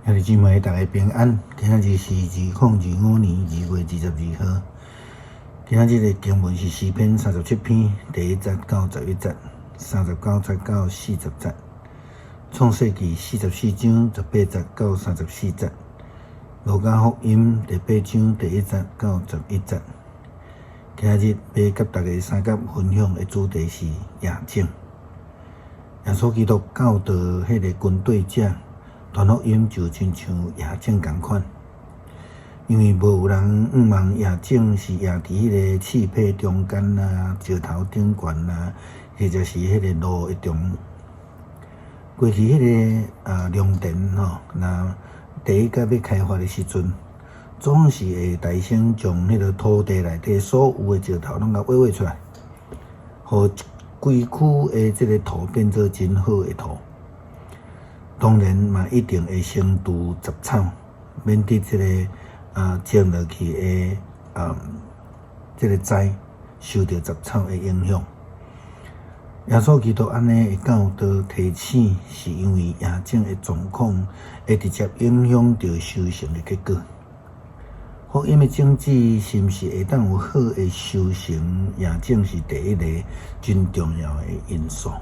兄弟姊妹，逐家平安。今仔日是2025年2月22號。今仔日的經文是詩篇37篇第1節到11節，39節到40節。創世記44章18節到34節。路加福音第8章第1節到11節。今仔日欲佮大家相佮分享的主題是夜種。耶穌基督教導彼个軍隊者，傳福音就親像夜種仝款，因為無有人向望夜種是夜佇彼个刺皮中間啊、石頭頂懸啊，或者是彼个路的中。過去彼个農田吼，若第一擺欲開發的時陣，總是會大先將彼个土地內底所有的石頭攏共挖挖出來，予規區的這个土變做真好的土。當然嘛，一定會先除雜草，免得這个種落去的這个栽受著雜草的影響。耶穌基督按呢的教導提醒，是因為夜種的狀況會直接影響著收成的結果。福音的種子是毋是會當有好的收成？夜種是第一個真重要的因素。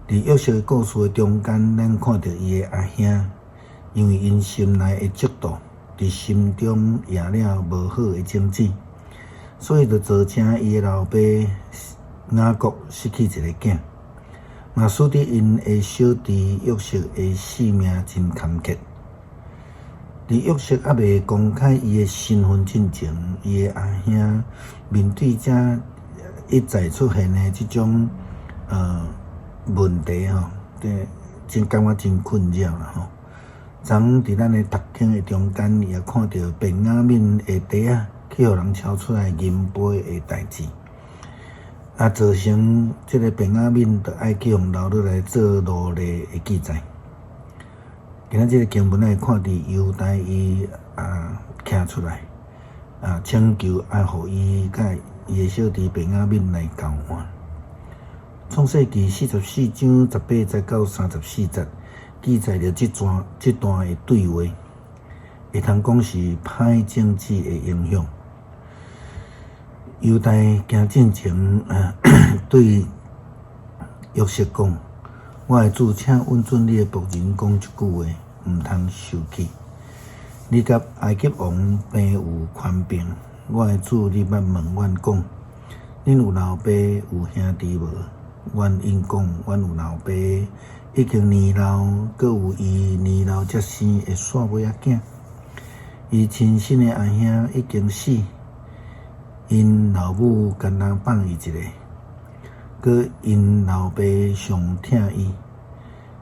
佇約瑟的故事的中間，咱看著伊的阿兄，因為𪜶心內的嫉妒，佇心中掖了無好的種子，所以就造成伊的老爸雅各失去一个囝，嘛使得𪜶的小弟約瑟的性命真坎坷。佇約瑟猶未公開伊的身份進前，伊的阿兄面對這一再出現的這種問題吼，這真感覺真困擾啦吼。昨佇咱的讀經的中間，也看著便雅憫的袋仔去予人抄出來銀杯的代誌，造成這个便雅憫就愛去予留落來做奴隸的記載。今仔這个經文，咱會看佇猶大伊徛出來請求愛予伊佮伊的小弟便雅憫來交換。創世記44章18節到34節記載著這段的對話，會通講是歹種子的影響。猶大行進前對約瑟講：我的主，請允准你的僕人講一句話，毋通受氣。你佮埃及王病有權柄，我的主，你捌問阮講：恁有老爸有兄弟無？阮應講，阮有老爸已經年老，閣有伊年老才生的細尾仔囝。伊親生的阿兄已經死，𪜶老母干焦放伊一个，閣𪜶老爸上疼伊。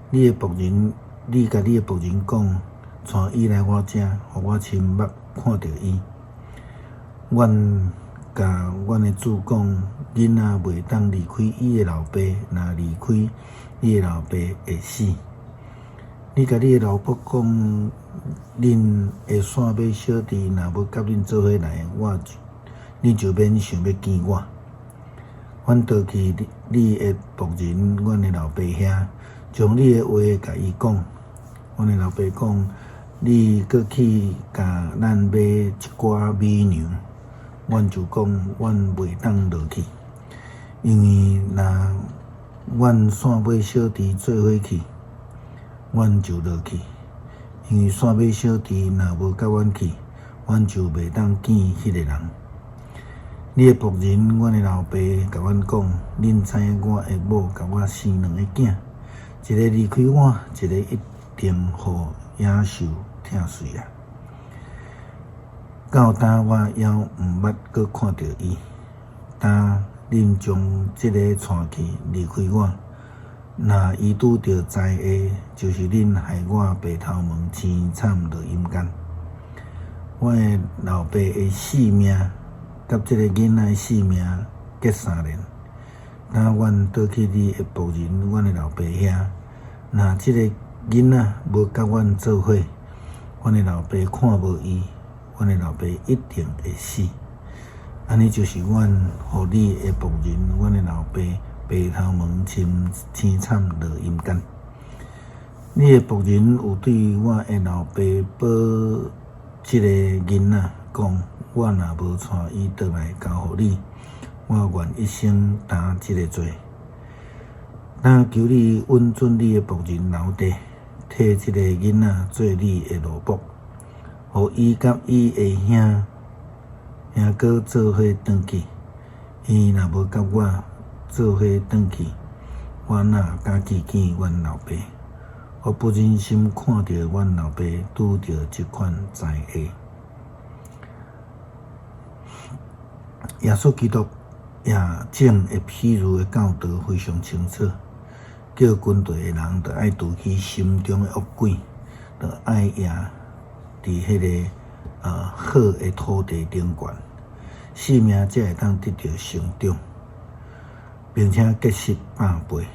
你的僕人，你共你的僕人講，帶伊來我遮，予我親目看著伊。阮共阮的主講，囡仔袂當離開伊的老爸，若離開伊的老爸會死。你共你的老僕講，恁的細尾小弟若無佮恁做伙來，恁就免想欲見我。阮倒去你的僕人，阮的老爸遐，將你的話共伊講。阮的老爸講，你閣去共咱買一寡米糧。阮就講，阮袂當落去，因為若阮細尾小弟做伙去，阮就落去；因為細尾小弟若無佮阮去，阮就袂當見彼个人。你的僕人，阮的老爸共阮講，恁知我的某共我生兩个囝，一个離開我，一个一定予野獸拆碎啊！到今我猶毋捌閣看著伊。今恁將這个帶去離開我，若伊拄著災禍，就是恁害我白頭毛凄慘落陰間。我的老爸的性命，佮這个囡仔的性命結相連。今阮倒去你的僕人，阮的老爸遐，若這个囡仔無佮阮做伙，阮的老爸看無伊，阮的老爸一定會死。按呢就是阮予你的僕人，阮的老爸白頭毛凄慘落陰間。你的僕人有對我的老爸保這个囡仔講：我若無帶伊轉來交予你，我願一生擔這个罪。但求你允准你的僕人留低，替這个囡仔做你的奴僕，予伊佮伊的兄兄哥做伙轉去。伊若無佮我做伙轉去，我哪敢去見阮老爸？我不忍心看著阮老爸拄著這款災禍。耶穌基督夜種的譬喻的教導非常清楚，叫軍隊的人著愛除去心中的惡鬼，著愛掖佇彼个好的土地頂懸，性命才會當得著成長，並且結實百倍。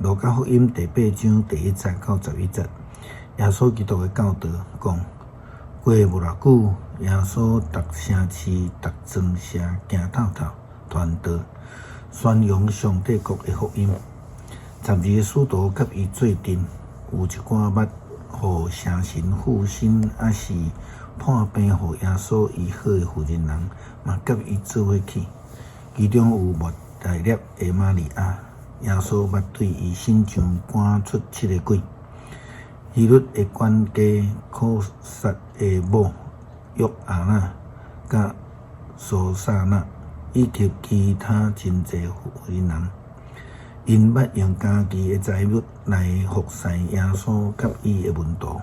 路加福音第八章第一節到十一節，耶穌基督的教導講：過無偌久，耶穌逐城市、逐莊社行透透，傳道，宣揚上帝國的福音。十二个使徒佮伊做陣，有一寡捌予邪神附身，抑是破病予耶穌醫好的婦人人，嘛佮伊做伙去。其中有抹大拉的瑪利亞，耶穌捌對伊身上趕出七个鬼。希律的管家庫薩的某約阿納，佮蘇撒納，以及其他真濟婦人人，𪜶捌用家己的財物來服侍耶穌佮伊的門徒。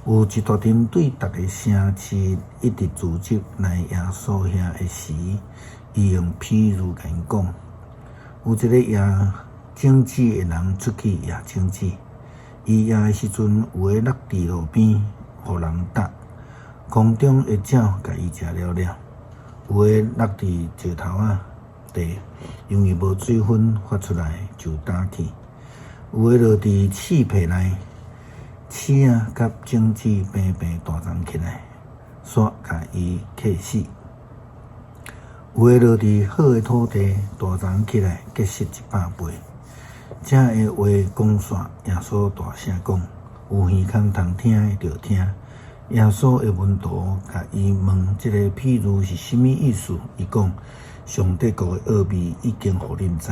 有一大陣對逐个城市一直聚集來耶穌遐的時，伊用譬喻共𪜶講：有一个掖種子的人出去掖種子，伊掖的時陣，有的落佇路邊，予人踏，空中的鳥共伊食了了；有的落佇石頭仔地，因為無水分發出來就焦去；有的落佇刺皮內，刺仔佮種子平平大叢起來，煞共伊克死。有的落佇好的土地，大叢起來結實一百倍。這个話講煞，耶穌大聲講：有耳孔通聽的，就聽。耶穌的門徒共伊問這个譬喻是啥物意思？伊講：上帝國的奧秘已經予恁知，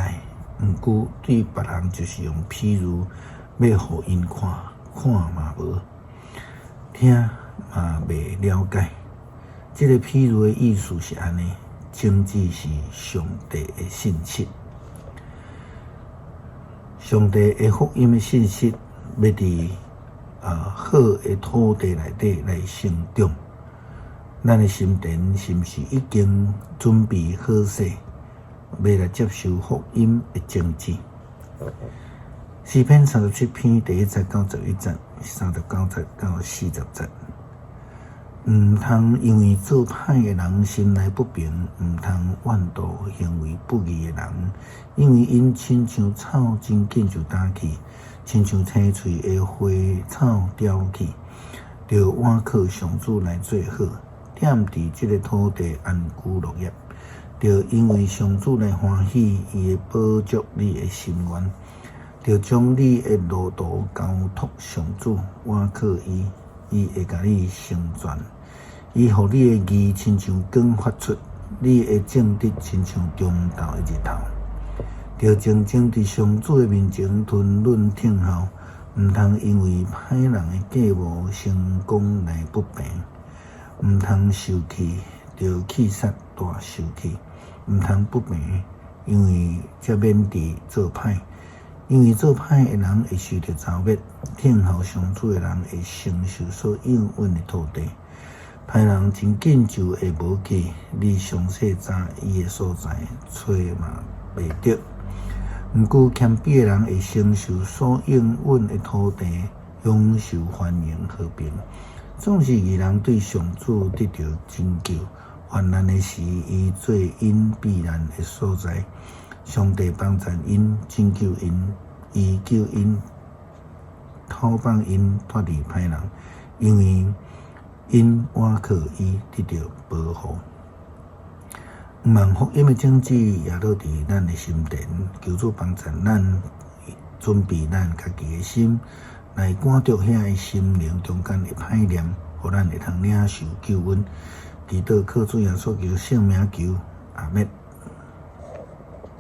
毋過對別人就是用譬喻，欲予𪜶看，看嘛無，聽嘛袂了解。這个譬喻的意思是按呢：種子是上帝的信息，上帝的福音的信息，欲佇好的土地內底來成長。咱的心田是毋是已經準備好勢，欲來接受福音的種子？詩篇三十七篇第一節到十一節，三十九節到四十節。毋通因為做歹的人心內不平，毋通怨妒行為不義的人，因為𪜶親像草真緊就焦去，親像青翠的花草凋去。著倚靠上主來做好，踮佇這个土地安居樂業。著因為上主來歡喜，伊會補足你的心願。著將你的路途交託上主，倚靠伊，伊會共你成全。伊予你的義親像光發出，你的正直親像中晝的日頭。著靜靜佇上主的面前吞忍等候，毋通因為歹人的計謀成功來不平，毋通受氣，著氣煞大受氣，毋通不平，因為才免致做歹。因為做歹的人會受著災滅，等候上主的人會承受所應允的土地。歹人真緊就會無去，你詳細查伊的所在，揣嘛袂著。毋過謙卑的人會承受所應允的土地，享受繁榮和平。總是義人對上主得著拯救，患難的時，伊做𪜶避難的所在。上帝幫贊𪜶，拯救𪜶，伊救𪜶，討放𪜶脫離歹人，因為𪜶倚靠伊得著保護。毋望福音的種子也落佇咱的心田，求主幫贊咱準備咱家己的心，來趕逐遐个心靈中間的歹念，予咱會通領受救恩。祈禱靠主耶穌基督聖名求，阿們。